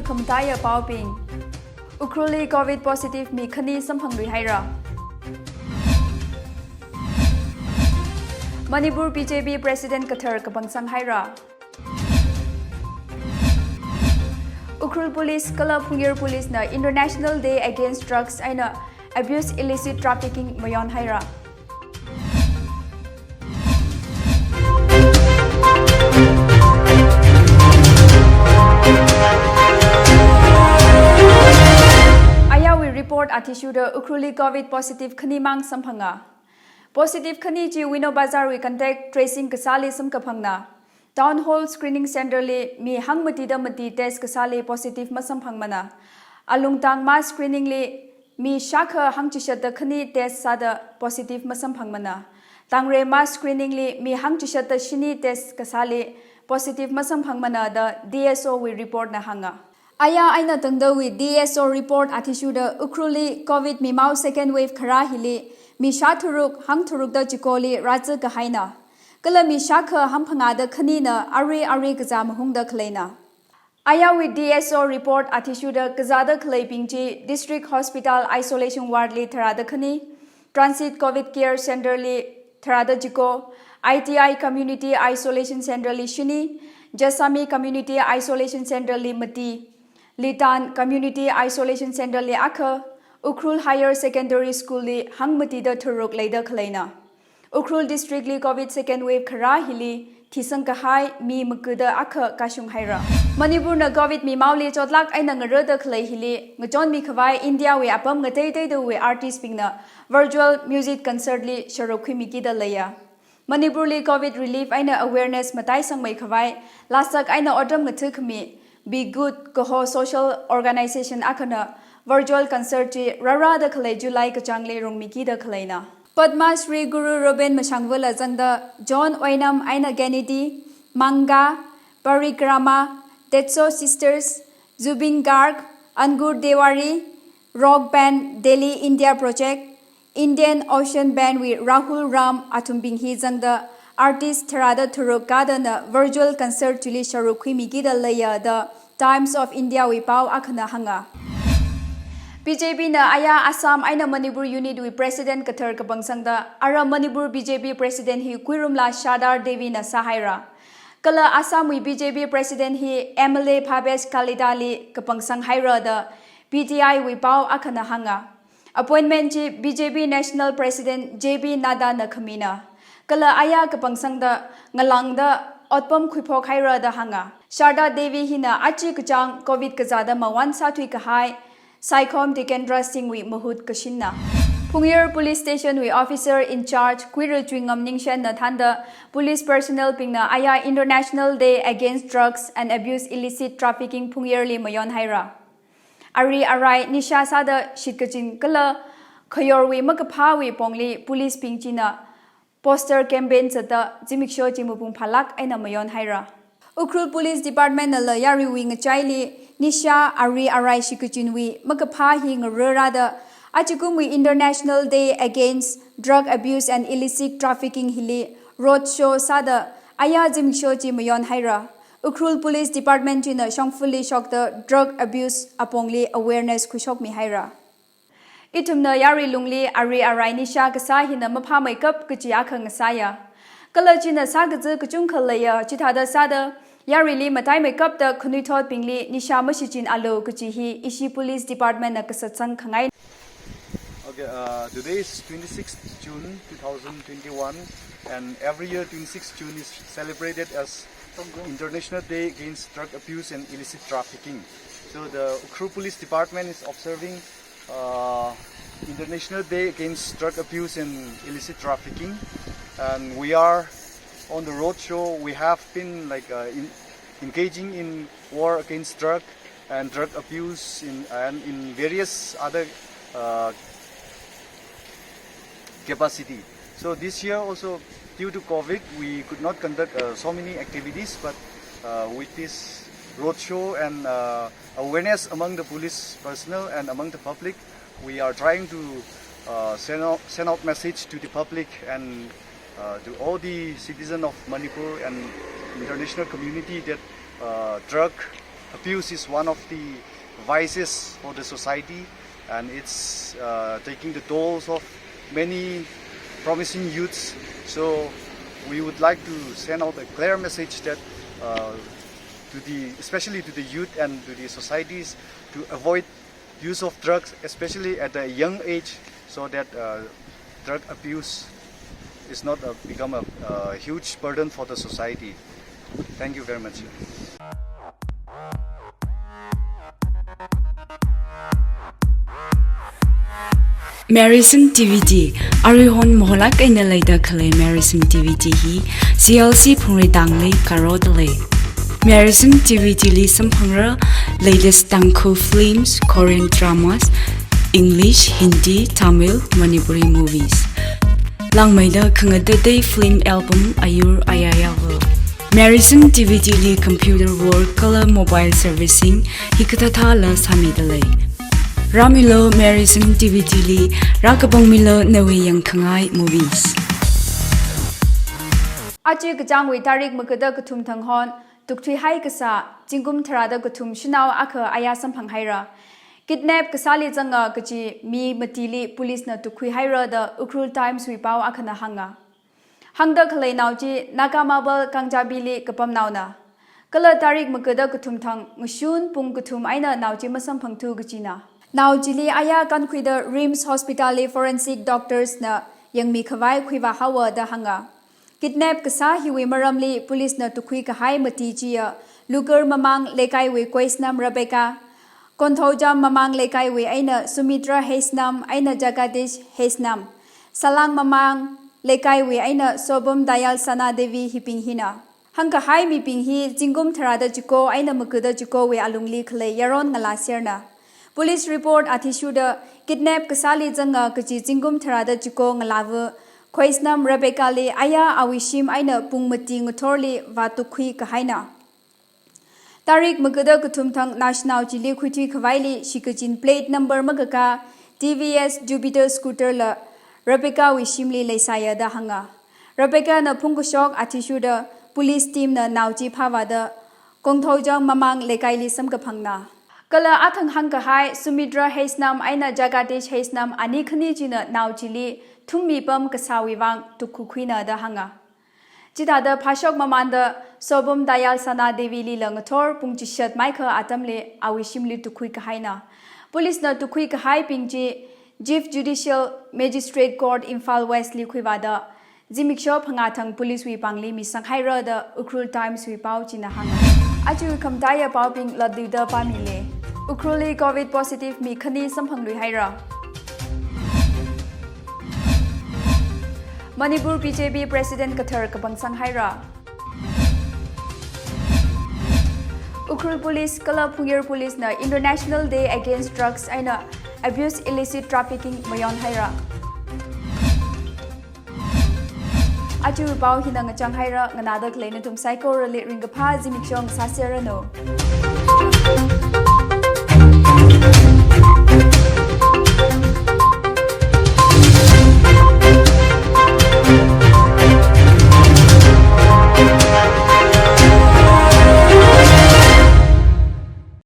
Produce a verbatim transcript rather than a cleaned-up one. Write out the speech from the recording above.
Khamataiya paobing. Ukhrulli covid positive mi khani samphanglui haira. Manipur B J P President kathar kapangsang haira. Ukhrul Police kala Phungyar Police na International Day Against Drugs eina Abuse Illicit Trafficking mayon haira. Ayawui report athishurda Ukhrulli covid positive khani mang samphanga. Positive khani chi Wino Bazar wui contact tracing kasāli samkaphangna. Town Hall Screening Center li mi hangmatida mati test kasāli positive masamphangmana. Alungtang mass screening li mi shākha hangchishatda khani test sāda positive masamphangmana. Tangre mass screening li mi hangchishatda shini test kasāli positive masamphangmana da D S O wui report na hānga. Aya eina tangdawui D S O report athishurda Ukhrulli covid mimao second wave kharā hili mi shātharuk hangtharukda chikoli rāzā kahaina. Kala mi shākha hangphangāda khanina ari ari kazā mahungda khaleina. Ayawui D S O report athishurda kazāda khaleibing chi District Hospital Isolation Ward li tharāda khani, Transit Covid Care Center li tharāda chiko, I T I Community Isolation Center li shini, Jessami Community Isolation Center li mati, Litan Community Isolation Center li akha, Ukhrul Higher Secondary School li hangmatida tharuk leida khaleina. Ukhrul District li covid second wave kharā hili thisang kahai mi makuda akha kashung haira. Manipur na covid mimaoli chotlak eina ngarada khalei hili ngachonmi khavai India wui apam ngateiteidawui artist bingna virtual music concert li sharuk khuimikida leiya. Manipur li covid relief eina awareness mataisangmei khavai, lasak eina otram ngathakhami, Be Good kaho social organization akhana virtual concert chi rārada khalei July kachāngli rungmikida khaleina. Padma Shri Guru Robin Mashangvala zangda John Oinam eina Kennedy, Manga, Parikrama, Tetso Sisters, Zubeen Garg, Ankur Tiwari, rock band Delhi India Project, Indian Ocean Band wui Rahul Ram athumbing hi zangda artist tharāda tharuk kadana virtual concert chili sharuk khuimikida leiya da Times of India wui pao akhana hānga. B J P na aya Assam eina Manipur unit wui president kathar kapangsangda ara Manipur B J P president hi Kuirumla Shardar Devi na sāhaira. Kala Assam wui B J P president hi M L A Bhabesh Kalita li kapangsang haira da P T I wui pao akhana hānga. Appointment chi B J P National President J P Nadda na khamina. Kala aya kapangsangda ngalāngda otpam khuiphok haira da hānga. Sharda Devi hina achi kachāng covid kazāda mawan sāthui kahai Saikhom Tikendra Singh wui mahut kashinna. Phungyar Police Station wui officer in charge Kuirul Chuingam Ningshen na thānda police personnel bingna aya International Day Against Drugs and Abuse Illicit Trafficking Phungyar li mayon haira. Ari arai nisha sāda shitkachin kala khayorwui makaphāwui pongli police bing china poster campaign zatda zimiksho chi mapung phālak eina mayon haira. Ukhrul Police Department nala yaruiwui ngachaili nisha ari arai shitkachinwui makaphā hi ngararada achikumwui International Day Against Drug Abuse and Illicit Trafficking hili road show sāda aya zimiksho chi mayon haira. Ukhrul Police Department china shongfali shokda drug abuse apongli awareness khuishokmi haira. Ithumna yarui lungli ari arai nisha kasā hina maphāmeikap kachi akha ngasāya. Kala china sākaza kachungkha leiya, chithāda sāda yaruili mataimeikapda khanuithotbingli nisha mashichin alu kachi hi ishi Police Department na kasatsang khangai. Okay, uh, today is twenty-sixth June two thousand twenty-one, and every year twenty-sixth June is celebrated as International Day Against Drug Abuse and Illicit Trafficking. So the Ukhrul Police Department is observing uh, International Day Against Drug Abuse and Illicit Trafficking, and we are on the road show. We have been, like, uh, in, engaging in war against drug and drug abuse in, and in various other uh, capacity. So this year also, due to COVID, we could not conduct uh, so many activities, but uh, with this roadshow and uh, awareness among the police personnel and among the public, we are trying to uh, send out send out message to the public and uh, to all the citizens of Manipur and international community that uh, drug Abuse is one of the vices for the society, and it's uh, taking the tolls of many promising youths. So we would like to send out a clear message that uh, to the, especially to the youth and to the societies, to avoid use of drugs, especially at a young age, so that uh, drug abuse is not uh, become a, a huge burden for the society. Thank you very much. Meirisin D V D, aruihon maholak eina leida khalei Meirisin D V D hi C L C Phungreitangli karoda lei. Meirisin D V D li samphangra latest Tangkhul films, Korean dramas, English, Hindi, Tamil, Manipuri movies. Langmeida khangatei film album ayur ayaya wo. Meirisin D V D li computer wall color mobile servicing hikathāthāla sāmida lei. Rāmilu Meirisin D V D li, rākapangmilu nawui yangkhangai movies. Aja kachāngwui tarik magada kathum thang hon, tukthuihai kasā, zingkum tharāda kathum shanao akha aya samphanghaira. Kidnap kasāli zanga kaji mi matili police na tukhuihaira da Ukhrul Times wui pao akhana hānga. Hāngda khalei nao chi Naga Mabel Kangjabi li kapam naona. Kala tarik magada kathum thang ngashun pung kathum eina nao chi masamphangthu kajina. Nao chili aya kankhuida RIMS Hospital li forensic doctors na yangmi khavai khuivā haowa da hānga. Kidnap kasā hiwui maramli police na tukhui kahai mati chiya Lugar Mamang Leikaiwui Koisnam Rebecca, Konthoujam Mamang Leikaiwui eina Sumitra Heisnam eina Jagadish Heisnam, Salang Mamang Leikaiwui eina Sobum Dayal Sana Devi hibing hina. Hāngkahai mibing hi zingkum tharāda chiko eina magada chikowui alungli khalei yaron ngalā serna. Police report athishurda kidnap kasāli zanga kaji zingkum tharāda chiko ngalāva Khoisnam Rebecca li aya awui shim eina pung mati ngathorli vātukhui kahaina. Tarik magada kathum thang naoshinao chili khuithui khavaili shikachin plate number makakā T V S Jupiter scooter la Rebecca wui shimli leisāya da hānga. Rebecca na phungkashok athishurda police team na nao chi phāvāda Kongthoujang Mamang Leikaili samkaphangna. Kala athang hāngkahai Sumitra Heisnam eina Jagadish Heisnam ani khani china nao chili thummi pam kasāwui vang tukkakhuina da hānga. Chithāda phāshok mamanda Sobum Dayal Sana Devi lila ngathor pung chishat maikha atamli awui shimli tukkhui kahaina. Police na tukkhui kahaibing chi Chief Judicial Magistrate Court Imphal West li khuivāda zimiksho phangā thang police wui pāngli misang haira da Ukhrul Times wui pao china hānga. Aja khamataiya paobing latluida pāmili. Ukhrulli covid positive mi khani samphangluihaira. Manipur B J P President kathar kapangsang haira. Ukhrul Police kala Phungyar Police na International Day Against Drugs eina Abuse Illicit Trafficking mayon haira. Aja pao hina ngachang haira, nganāda khalei nathum saikorali ringkaphā zimiksho sāserranu.